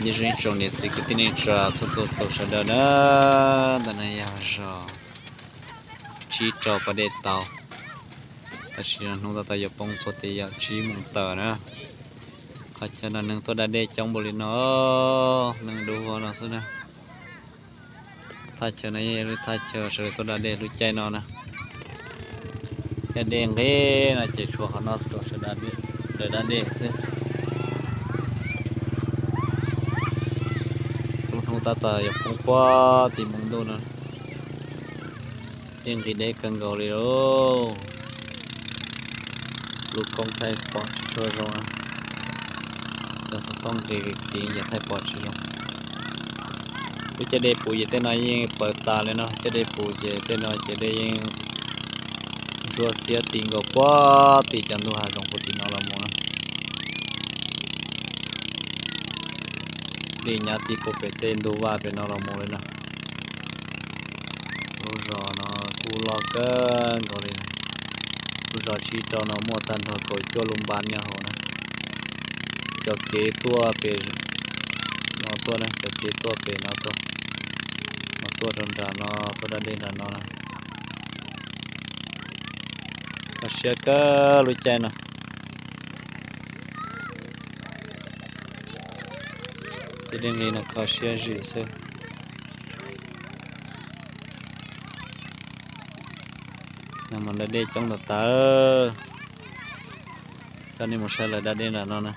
Nyob zoo ib tsoom niam txiv kwv tij neej tsa txhua tus sawv daws na, ntawm no yog zos tsib rau pas dej tauv, tab sis hnub tab tom yuav poob puag tim yog tsib moos tawm na. Qhov chaw no neeg tuaj da dej coob npaum li no, neeg dub vog no xwb na. Thaj chaw no yog lub thaj chaw sawv daws tuaj da dej lub caij no na. Caij dej nqis no ces tshuav qhov no rau sawv daws da dej xwb. Lub hnub tab tom yuav poob puag tim moos ntuj no, dej nqis deb kawg nkaus li lauj. Lub koob thaij pom tsis tshua zoo, cov xov tooj nqis kiv ces thaij pom tsis zoo. Lub caij dej puv ces tej no yeej pawv tas li no, caij dej puv ces tej no ces dej yeej ntsuab xiab ti nkaus puag tim cov ntug hav zoov puag tim no los mus na. Dej nyab ti puag pem tej ntug vaj pem no los mus li na. Lub zos no kuj loj kawg nkaus li. Lub zos tsib rau no muaj tag nrho kaum cuaj lub npab nyob hauv na. Cov kev tuaj pem no tuaj na, cov kev tuaj pem no tuaj, no tuaj rau nram no, tuaj da dej nram no na. Kho siab kawg lub caij no. Ces dej nqis no kho siab zim xwb. No mas da dej coob tas tas. Coj nej mus saib lawv da dej nram no na.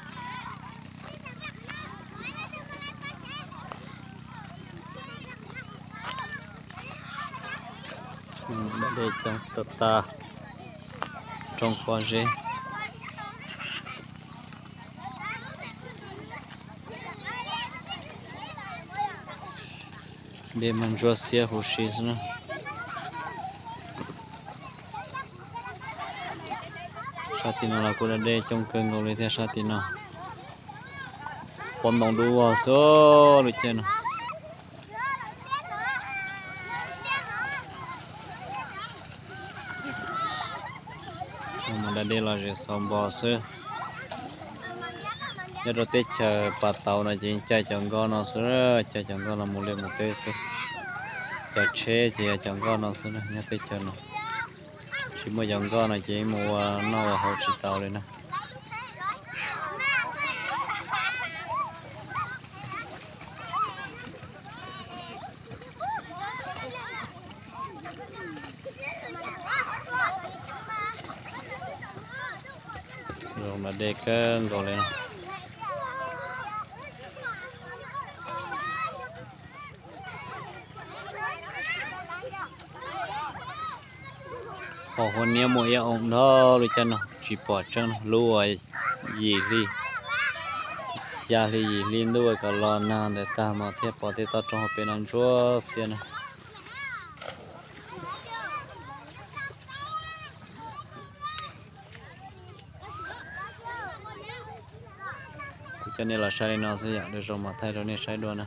Da dej coob tas tas, roob pob zeb. Dej mas ntsuab xiab huv si xwb na. Sab tim no los kuj da dej coob kawg nkaus li thiab sab tim no. Pob ntoo dub vog xwb lub caij no. Mas da dej los zem xaus npo xwb. Nyob rau teb chaws pas tauv no ces caij cov nkoj no xwb, caij cov nkoj no mus liaj mus teb xwb. Cov tsheb ces yog cov nkoj no xwb, nyob teb chaws no tsis muaj cov nkoj no ces mus ua noj ua haus tsis tau li na. Zoo da dej kawg nkaus li. Hos huab niab muaj ib oo nrog lub caij no tsis pom tseeb, lub uas yim hli, xya hli yim hli ntuj kom los nag ntawd tag mas thiaj pom tej toj roob hauv pes no ntsuab xiab na. Kuv coj nej los saib li no xwb yom, lwm zaus mam thaij rau nej saib dua na.